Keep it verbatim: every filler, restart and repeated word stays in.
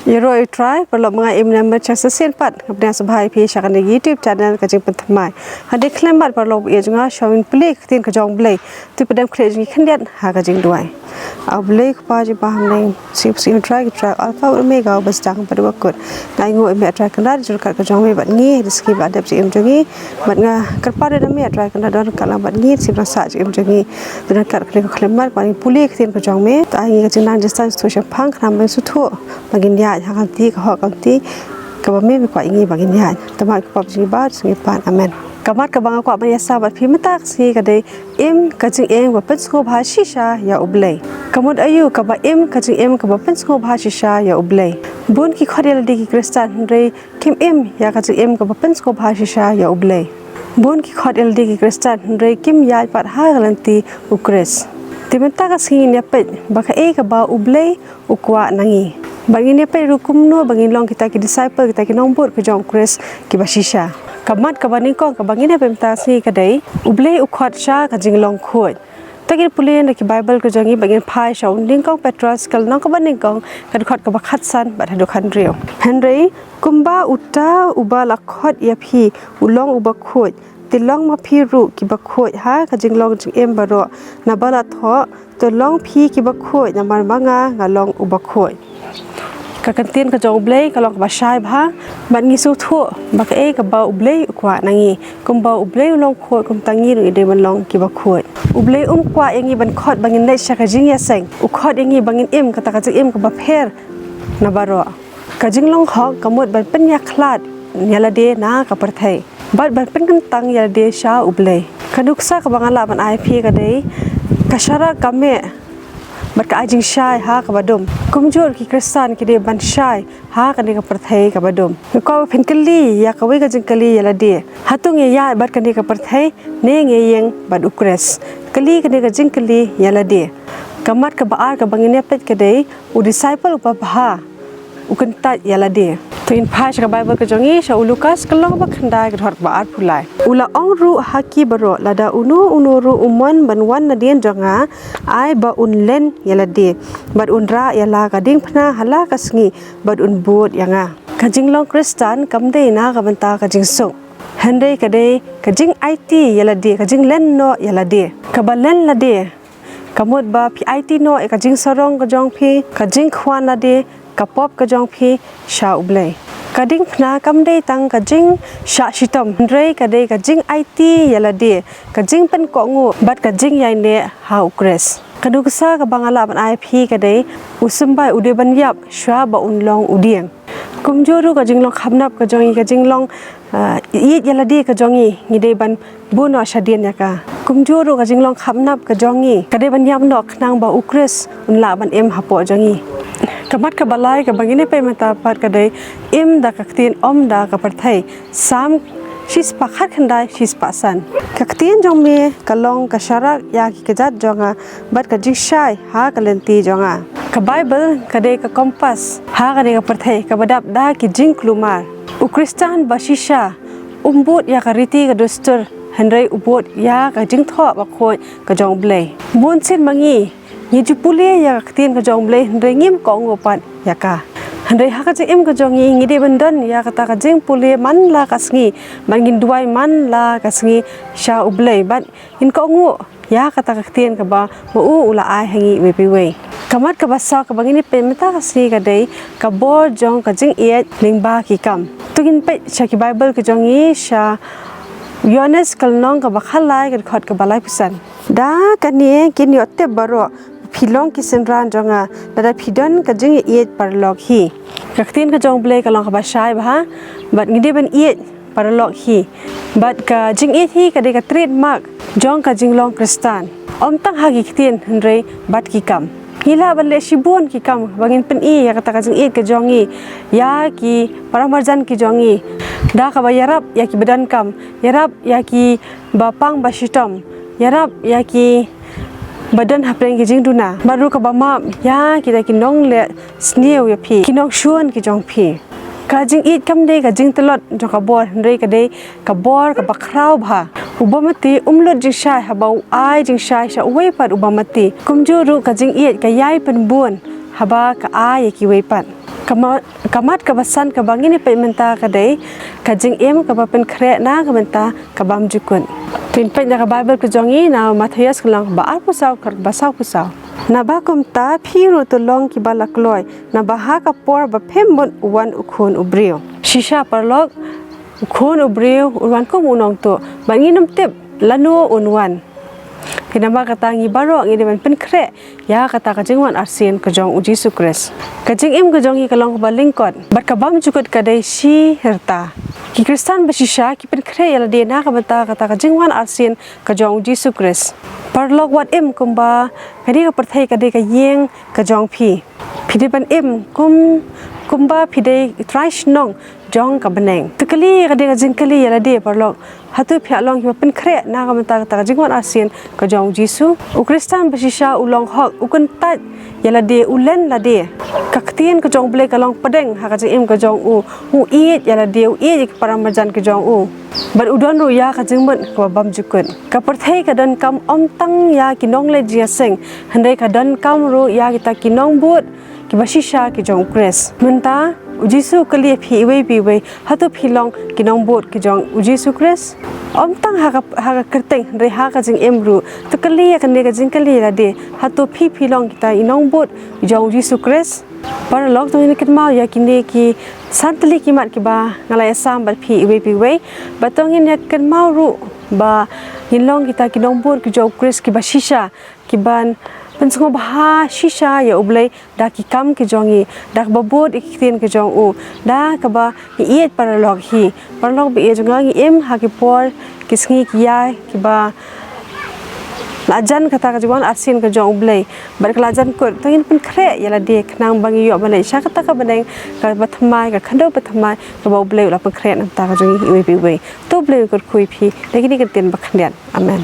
Ïaroh ïa u Trai, paralok, ma nga Im Namar Chang Sasien pat nga pdiang sngewbha ïa phi sha kane ka YouTube channel Ka Jingpynthymmai. Hadien khlem bad paralok ïa jong nga, shuwa ngin pule ka ktien ka jong U Blei, to ïa pdem khleh jong ngi khyndiat ha ka jingduwai. A Blei Kpa jong ngi ba ha bneng, sngewbha ïa u Trai, u Trai Alpha Omega, uba sdang bad uba kut. Nga ainguh ïa me, A Trai Kynrad, jong ka jong me bad ngi, ha kine ki sngi ba la dep jingim jong ngi. Bad nga kyrpad ïa me, A Trai Kynrad, don ryngkat lang bad ngi, sngewbha sah jingim jong ngi. Don ryngkat kane ka khyllipmat ba ngin pule ka ktien ka jong me. Ai ngi ka jingnang jingstad, sngewthuh shemphang khnang ba ngin sngewthuh, ba ngin ïaid ha ka lynti, ka hok ka lynti kaba me, me kwah ïa ngi ba ngin ïaid. Te ma ki pop jong ngi ba, jong ngi pat. Amen. Ka mat kaba nga kwah ban ïasam bad phi mynta ka sngi ka dei: Im ka jingim kaba pynsngewbha shisha ïa U Blei. Ka mut aïu kaba im ka jingim kaba pynsngewbha shisha ïa U Blei? Bun ki khot ïa lade ki Khristan hynrei kim im ïa ka jingim kaba pynsngewbha shisha ïa U Blei. Bun ki khot ïa lade ki Khristan hynrei kim ïaid pat ha ka lynti U Khrist. Te mynta ka sngi ngin ïa peit ba kaei kaba U Blei u kwah na ngi. Bad ngin ïa peit ruh kumno ba ngin long kita ki disciple, kita ki nongbud ka jong U Khrist kiba shisha. Ka mat kaba nyngkong kaba ngin ïa peit mynta ka sngi ka dei: U Blei u khot sha ka jinglong khuid. Te ngin pule na ki Bible ka jong ngi bad ngin phai sha u Nyngkong Petros ka lynnong kaba nyngkong, ka dkhot kaba khatsan bad haduh khathynriew. Hynrei kumba uta uba la khot ïa phi u long uba khuid, te long ma phi ruh kiba khuid ha ka jinglong jingim baroh, naba la thoh: To long phi kiba khuid, namar ma nga nga long uba khuid. Ka ktien ka jong U Blei ka long kaba shai bha, bad ngi sngewthuh ba kaei kaba U Blei u kwah na ngi. Kumba U Blei u long khuid, kumta ngi ruh ngi dei ban long kiba khuid. U Blei um kwah ïa ngi ban khot ba ngin leit sha ka jingïaseng. U khot ïa ngi ba ngin im kata ka jingim kaba pher na baroh. Ka jinglong hok ka mut ban pynïakhlad ïa lade na ka pyrthei bad ban pynkyntang ïa lade sha U Blei. Ka nuksa kaba nga lah ban ai phi ka dei: Ka sharak ka meh bad ka ai jingshai ha kaba dum. Kumjuh ki Khristan ki dei ban shai ha kane ka pyrthei kaba dum. Nga kwah ba phin kylli ïa kawei ka jingkylli ïa lade: Hato ngi ïaid bad kane ka pyrthei ne ngi ïeng bad U Khrist? Kylli kane ka jingkylli ïa lade. Ka mat kaba ar kaba ngin ïa peit ka dei: U disciple uba bha u kyntait ïa lade. To ngin phai sha ka Bible ka jong ngi, sha u Lukas ka lynnong ba khyndai, ka dkhot ba arphew lai. U la ong ruh ha ki baroh: Lada uno uno ruh u mon ban wan nadien jong nga, ai ba un len ïa lade bad un rah ïa la ka diengphna ha la ka sngi bad un bud ïa nga. Ka jinglong Khristan kam dei na ka bynta ka jingsuk, hynrei ka dei ka jingaiti ïa lade, ka jinglen noh ïa lade. Kaba len lade ka mut ba phi aiti noh ïa ka jingsarong ka jong phi, ka jingkhwan lade, ka pop ka jong phi sha U Blei. Ka diengphna kam dei tang ka jingshah shitom, hynrei ka dei ka jingaiti ïa lade, ka jingpynkohnguh bad ka jingïaineh ha U Khrist. Ka nuksa kaba nga lah ban ai phi ka dei: U symbai u dei ban ïap shuwa ba un long u dieng. Kumjuh ruh ka jinglong khapnap ka jong ngi, ka jinglong, ah, ïeit ïa lade ka jong ngi, ngi dei ban bun noh shadien ïa ka. Kumjuh ruh ka jinglong khapnap ka jong ngi ka dei ban ïap noh khnang ba U Khrist un lah ban im hapoh jong ngi. Ka mat kaba lai kaba ngin ïa peit mynta pat ka dei: Im da ka ktien, ym da ka pyrthei. Salm shispah khatkhyndai, shispah san. Ka ktien jong me ka long ka sharak ïa ki kjat jong nga bad ka jingshai ha ka lynti jong nga. Ka Bible ka dei ka kompas ha kane ka pyrthei kaba dap da ki jingkulmar. U Khristan ba shisha um bud ïa ka riti ka dustur, hynrei u bud ïa ka jingthoh bakhuid ka jong U Blei. Bunsien ma ngi ngi ju pule ïa ka ktien ka jong U Blei hynrei ngim kohnguh pat ïa ka. Hynrei ha ka jingim ka jong ngi ngi dei ban don ïa kata ka jingpule man la ka sngi, bad ngin duwai man la ka sngi sha U Blei bad ngin kohnguh ïa kata ka ktien kaba ma u u la ai ha ngi iwei pa iwei. Ka mat kaba saw kaba ngin ïa peit mynta ka sngi ka dei: Ka bor jong ka jingïeit lyngba ki kam. To ngin peit sha ki Bible ka jong ngi, sha Ïoannis ka lynnong kaba khatlai, ka dkhot kaba laiphew san. Da kane kin ïoh tip baroh ba phi long ki synran jong nga, lada phi don ka jingïeit paralok hi. Ka ktien ka jong U Blei ka long kaba shai bha, bad ngi dei ban ïeit paralok hi. Bad ka jingïeit hi ka dei ka trademark jong ka jinglong Khristan. Ym tang ha ki ktien hynrei bad ki kam. Ngi lah ban leh shibun ki kam ba ngin pyni ïa kata ka jingïeit ka jong ngi ïa ki paramarjan ki jong ngi, da kaba ïarap ïa kiba donkam, ïarap ïa kiba pang ba shitom, ïarap ïa kiba don hapdeng ki jingduna, bad ruh kaba map ïa kita ki nongleh sniew ïa phi, ki nongshun ki jong phi. Ka jingïeit kam dei ka jingtlot jong ka bor, hynrei ka dei ka bor kaba khraw bha. U bymman um lut jingshai haba u ai jingshai sha uwei pat u bymman. Kumjuh ruh ka jingïeit ka ïai pynbun haba ka ai ïa kiwei pat. Ka ma-, ka mat kaba san kaba ngin ïa peit mynta ka dei ka jingim kaba pynkhreh na ka bynta ka bymjukut. To ngin peit na ka Baibl ka jong ngi na Mathaios ka lynnong ba arphew saw, ka dkhot ba sawphew saw. Naba kumta phi ruh to long kiba la kloi, naba ha ka por ba phim mut u wan u Khun u briew. Shisha paralok, u Khun u briew un wan kum u nongtuh, bad ngim tip lano un wan. Khnang ba kata ngi baroh ngi dei ban pynkhreh ïa kata ka jingwan arsien ka jong u Jisu Khrist. Ka jingim ka jong ngi ka long kaba lyngkot, bad ka bymjukut ka dei shi rta. Ki Khristan ba shisha ki pynkhreh ïa lade na ka bynta kata ka jingwan arsien ka jong u Jisu Khrist. Paralok, wat im kumba kane ka pyrthei ka dei ka ïing ka jong phi. Phi dei ban im kum, kumba phi dei trai shnong jong ka bneng. To kylli, ka dei ka jingkylli ïa lade paralok, hato phi long kiba pynkhreh na ka bynta kata ka jingwan arsien ka jong u Jisu? U Khristan ba shisha u long hok, u kyntait ïa lade, u len lade. Ka ktien ka jong u Blei ka long pdeng ha ka jingim ka jong u. U ïeit ïa lade, u ïeit ïa ki para marjan ka jong u. Bad u don ruh ïa ka jingmut kaba bymjukut. Ka pyrthei ka donkam ym tang ïa ki nongleit jingïaseng, hynrei ka donkam ruh ïa kita ki nongbud kiba shisha ki jong u Khrist. Mynta u Jisu u kylli ïa phi iwei pa iwei, hato phi long ki nongbud ki jong u Jisu Khrist? Ym tang ha ka, ha ka kyrteng, hynrei ha ka jingim ruh. To kylli ïa kane ka jingkylli ïa lade, hato phi, phi long kita i nongbud jong u Jisu Khrist? Paralok, to ngin ïa kynmaw ïa kine ki san tylli ki mat kiba nga la ïa sam bad phi iwei pa iwei. Bad to ngin ïa kynmaw ruh ba ngin long kita ki nongbud ki jong u Khrist kiba shisha, kiban pynsngewbha shisha ïa u Blei da ki kam ki jong ngi, da kaba bud ïa ki ktien ki jong u, da kaba ngi ïeit paralok hi. Paralok ba ïeit jong nga, ngi im ha ki por, ki sngi, ki ïa kiba la jan kata ka jingwan arsien ka jong u Blei. Bad ka la jan kut, to ngin pynkhreh ïa lade khnang ba ngin ïoh ban leit sha kata ka bneng kaba thymmai, ka khyndew ba thymmai kaba u Blei u la pynkhreh na ka bynta ka jong ngi iwei pa iwei. To u Blei un kyrkhu ïa phi da kine ki ktien ba khyndiat. Amen.